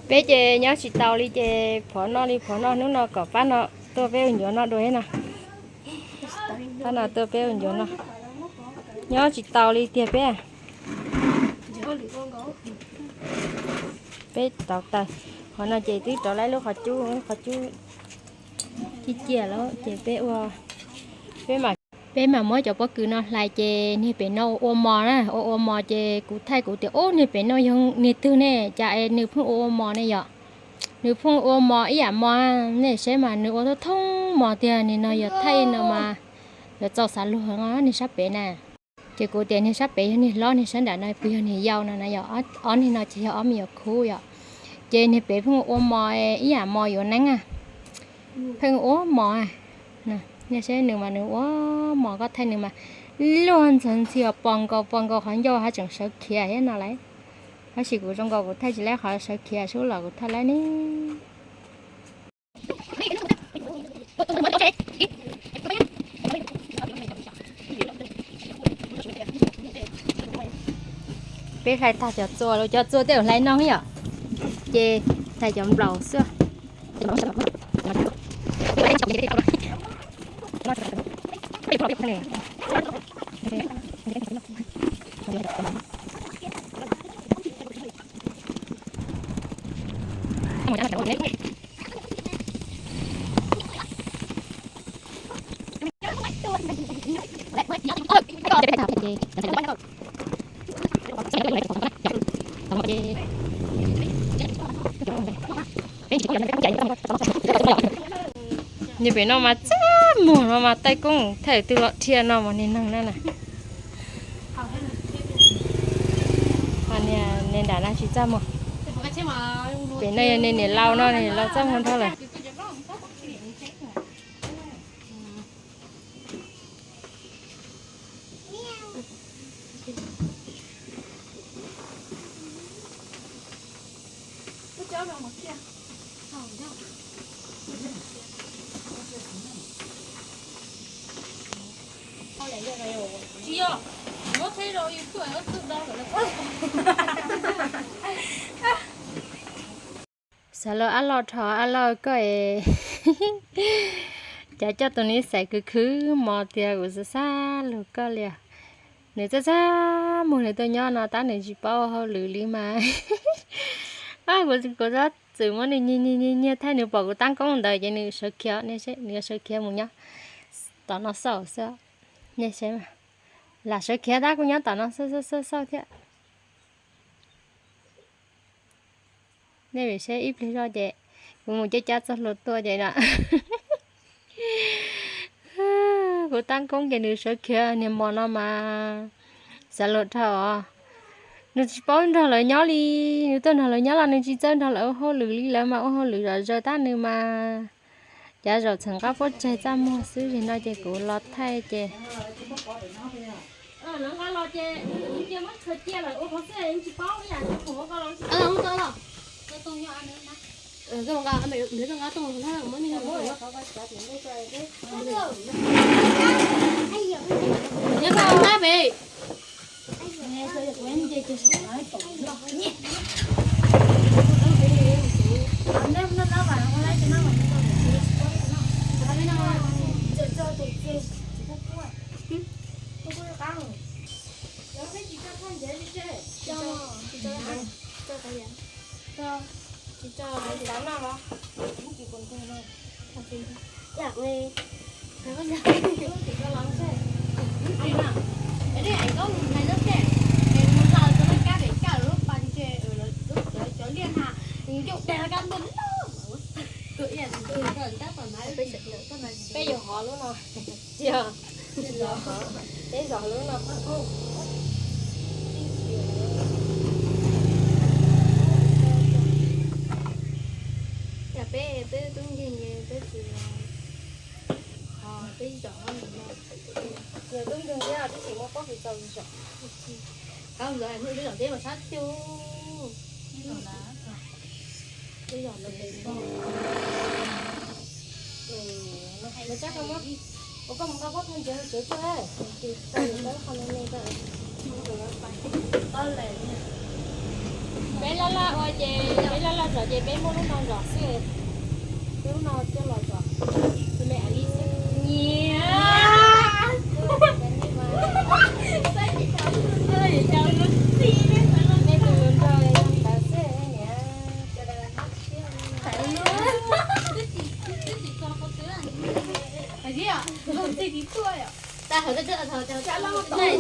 Peb ces nyob tsis tau li ces phov noj li phov noj, hnub no kom pab no tuaj peb ua ncuav noj dua thiab no. Pab no tuaj peb ua ncuav noj. Nyob tsis tau li tiag peb. Peb tau taws, qhov no ces twb rov lawm lub qhov cub, qhov cub ciaj ciaj lawm ces peb ua, peb mam, peb mam muab cov pob kws no hlais ces niag pem no ua ua mos na, ua ua mos ces kuv thaij kuv tias ub niag pem no yog niag twg ne, cas es nws pheej ua ua mos ne yom. Nws pheej ua mos ib yam mos, nej saib mas nws ua thoob thoob mos tiag, niag no yog thaij no mas yuav txaus xav luag heev os niag sab pem na. Ces kuv tias niag sab pem yog niag hlob, niag sab nram no puas yog niag yau no na yom, ob niag no ces yog ob me nyuam khub yom. Ces niag pem pheej ua mos ib yam mos yuav neeb a, pheej ua mos a. Nej saib nws mas nws ua mos, koj thaij nws mas luag ntxhov ntxhi os, pos nkaus pos nkaus qhov ncauj haj tseem sawv khiav thiab no lauj. Tab sis kuv zoo nkaus kuv thaij tsis laib qhov sawv khiav sub los kuv thaij laib ne. Peb hlais tag cov txua los, cov txua tej zaum hlais no yom, ces hlais cov nplaum xwb. Niag pem no mas txaj muag no mas, Taij Koob thaij twg los dhia no mas niag neeg na na. Niag nram no tsis txaj muag. Pem no yog niag niam laus no, niam laus txaj muag dhau lawm. Xav lus ab loj dhau, ab loj koj es, cas coj tus niam xais khwv khwv mos tiag, kuv xav xav lus koj li os. Nws txaj txaj muag nws tuaj nyob no tab nws tsis paub ua hauj lwm li mas. Kuv, kuv txhob txwm muab nws nyiag nyiag nyiag nyiag, thaij nws pom kuv tab koob ntawd ces nws sawv khiav, nws sawv khiav mus nyob tom no xauj xwb. Nej saib mas, lam sawv khiav tab kuj nyob tom no xauj xauj xauj xauj thiab. Nej saib ib pliag zoj ces kuv mus cab cab txoj hlua tuaj ces no, kuv tab koob ces nws sawv khiav niag mos no mas xav lus dhau os. Nws tsis paub nrog lawv nyob li, nws tuaj nrog lawv nyob los nws tsis txawj nrog lawv ua hauj lwm li, lawv mas ua hauj lwm zom zaws tab nws mas cav zaum txheem qab puab tseg txaj muag xwb, zim no ces kuv los thaij ces Peb yuav hov lub no, tsis yog, peb zov lub no. Cas peb, peb tub nkeeg, peb tsis, peb zov no. Yog tub nkeeg thiab twb tsis muaj pob kws txaus zov. Qab ntawd peb zov teb mas sab cug. Peb zov teb, ua koj mus nqa pob txha ntsia tsuav tuaj, ces tau qho me me. Peb laj laj ua ces, peb laj laj zov ces Peb muab lub no zom xwb, lub no coj los zom. Nyiam. Nej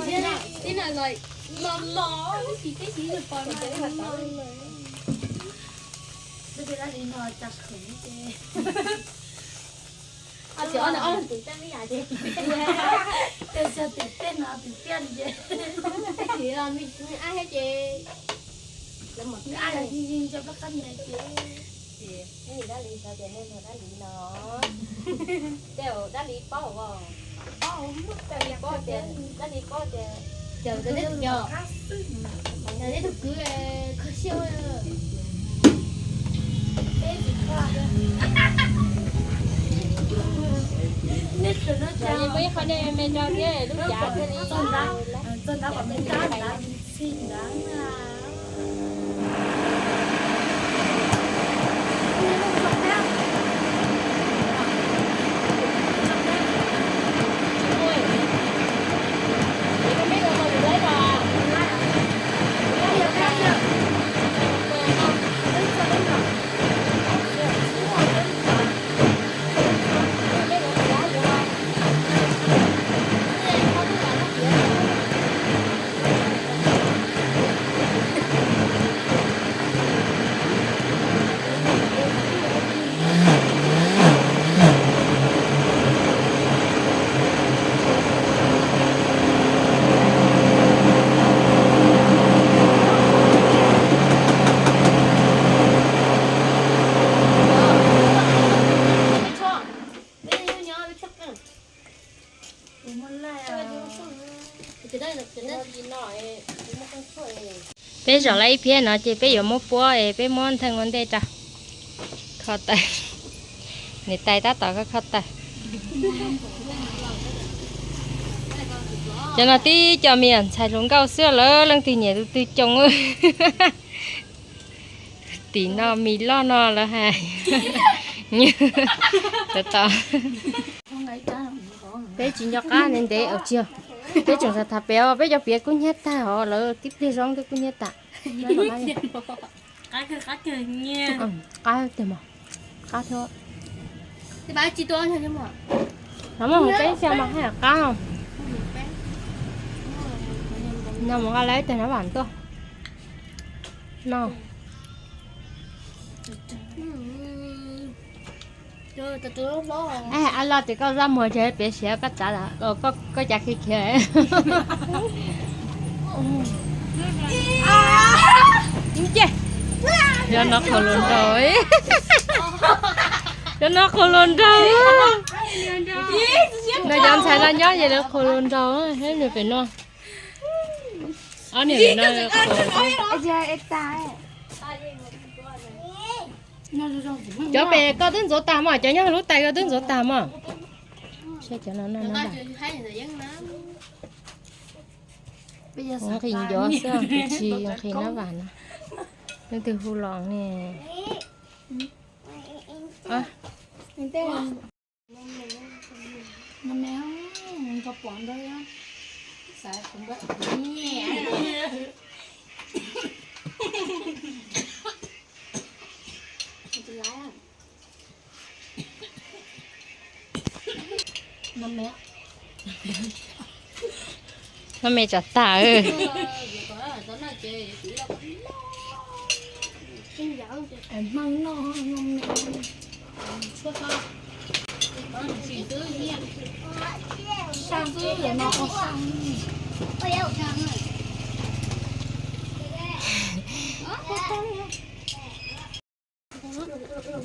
tus hluas nraug ntawd xwb niam. Twb tias dab li no cas khwv ces, twb tias tim tej no tim tiaj li ces, ab yig yig nco plab qab me ces, dab li xyov tias nej nug dab li no, tej dab li paub os. Dab li paub tias, dab li paub tias, ces tus kwv kho siab. Peb tsis kho. Muaj ib qho nej me me nrog thiab lub cav thiaj li txog nrab, txog nrab kom me nrab nrad txhij nrad na. Peb zom lawm ib phiab no ces peb yuav muab puab es peb muab ntheej ua ntej rau. Kho taws. Niam tais tab tom kho taws. Cov no tib co me nyuam ntxhais hluas nkauj xwb lawv leej twg nyiam tus twg coo. Tim no mis loj no lawv hais. Peb tsis nco qab ntev ntev tsis, peb tseem tham tham pem os, peb cov piav kub hnyiab tag os, lawv tib pliag zoo twb kub hnyiab tas. Qab tiag mas, qab thiab. Nov mas peb xya mas haj yam qab. No mus nqa lawv ib teg nov vam tuaj no. A los ces koj zaj muag ces piav siav koj tsav, koj cas khi khiav. Cov no qhuas hluas nraug, cov no qhuas hluas nraug. No cov ntxhais no nyob ces lawv qhuas hluas nraug, pem no. Ob niag no. Cov pem koj twb ntxuav tag mog, cov nyob lub tais koj twb ntxuav tag mog. Saib cov no no. Nqhis ncov xwb, tsis nqhis nab vam no. Leej twg hu los ne? Noj me tsam tag.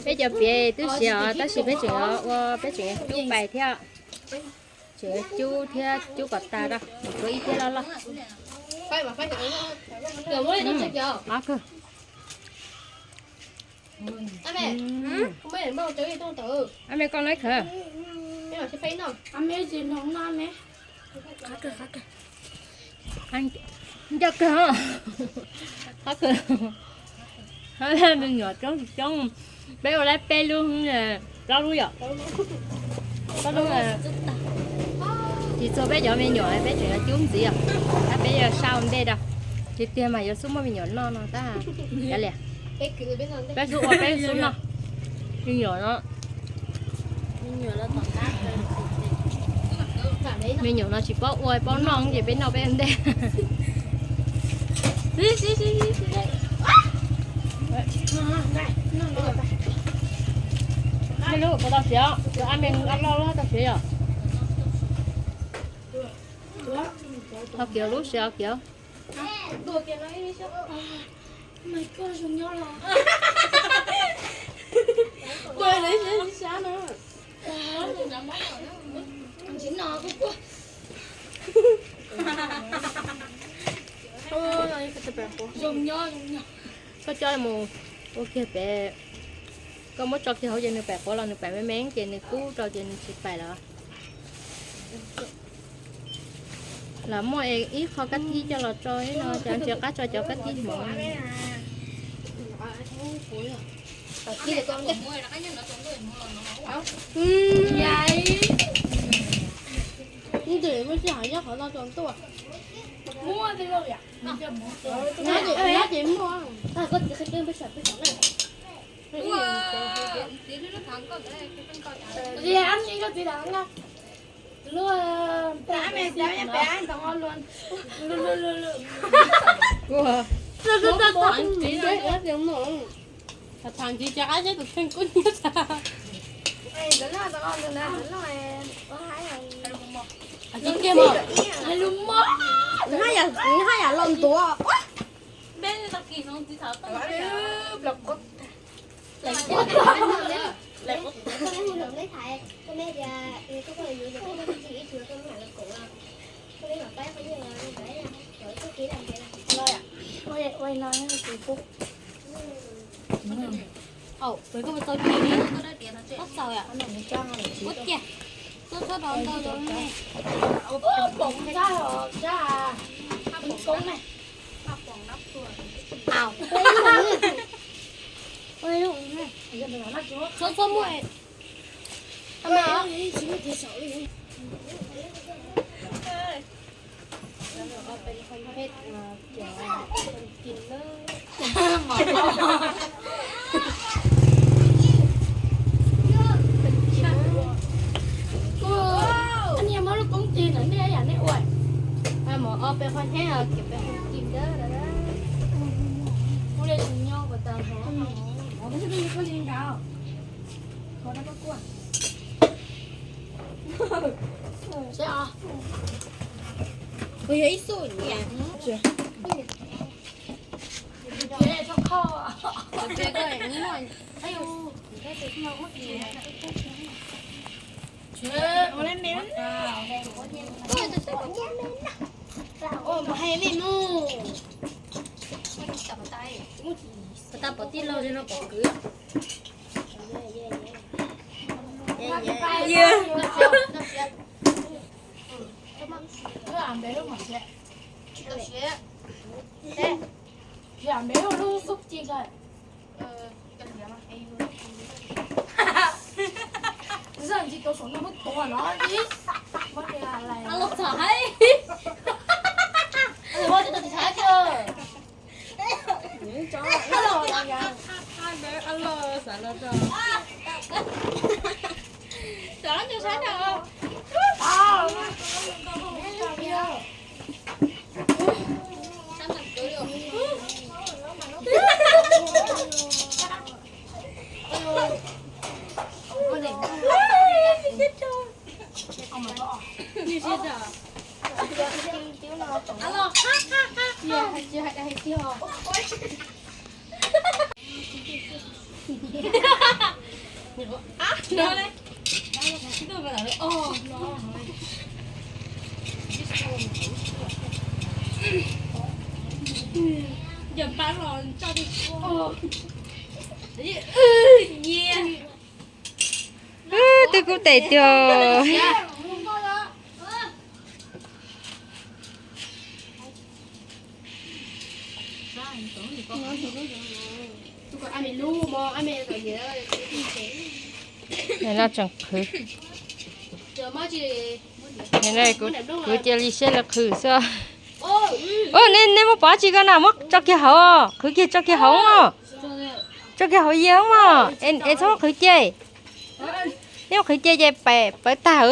Peb cov piav twb siav os, tab sis peb tseem ua, peb tseem cub pais thiab. Tseem cub thiab, cub kom tas rau, cub ib thiab loj loj. Qab kawg. Ab me koj lawv khaws. Nco kawg. Qab kawg. Me nyuam coob tsis coob, peb ua lawm peb lub, plaub lub yom. Plaub lub. Tsis txog peb cov me nyuam peb tseem yuav cub ntxiv os. Tab peb yuav saj ua ntej rau, tiag tiag mas yuav xub muaj me nyuam noj no tab. Kav liam, peb xub ua peb xub noj. Me nyuam no, me nyuam no tsis paub ua paub noj ces peb noj peb ua ntej. Lub tau siav, ab me ab loj lub tau siav yom. Ho kiav lub siav kiav. Koj coj mus ua kiag pem, koj muab tso kiag hauv ces nws pais quav los nws pais me me ces nws kub rau ces nws tsis pais lawm. Los muaj ib qho kab tib coj los tso no, cov ntsis qab tso cov kab tib hmoov. Muaj tsis hais nyob qhov no tso ntuj. Nyob ces muaj. Thaum ntxiv cov qab zeb tus kheej kub nyiab tas. Nws haj yam los ntuav. Ua no, ua no, ua no. Au, pem koj puas txaus kiag li? Koj txaus yom? Ua kiag. Tuaj txhob rau ntau rau ne. Pom tsab, tsab, poob ne. Au. Txhob, txhob muaj. Niag muab lub koob tig ntawm nej yam nej ua. Mus ob peb qhov hnab kiag peb qhov ncim ntawd. Kuv li tus nyob puas tau hov. Kuv yog ib xub niam. Tau pom tij laug li no pom kwv. Twb kub tes tiag. No tseem qhwv. Kuv cia li siab lawv qhwv xwb. Ua, nej muab pov tsi ko na, muab tso kiag hauv, qhwv kiag tso kiag hauv os. Tso kiag hauv yias mog, es txhob muab qhwv cia. Yog qhwv cia ces pawv tag.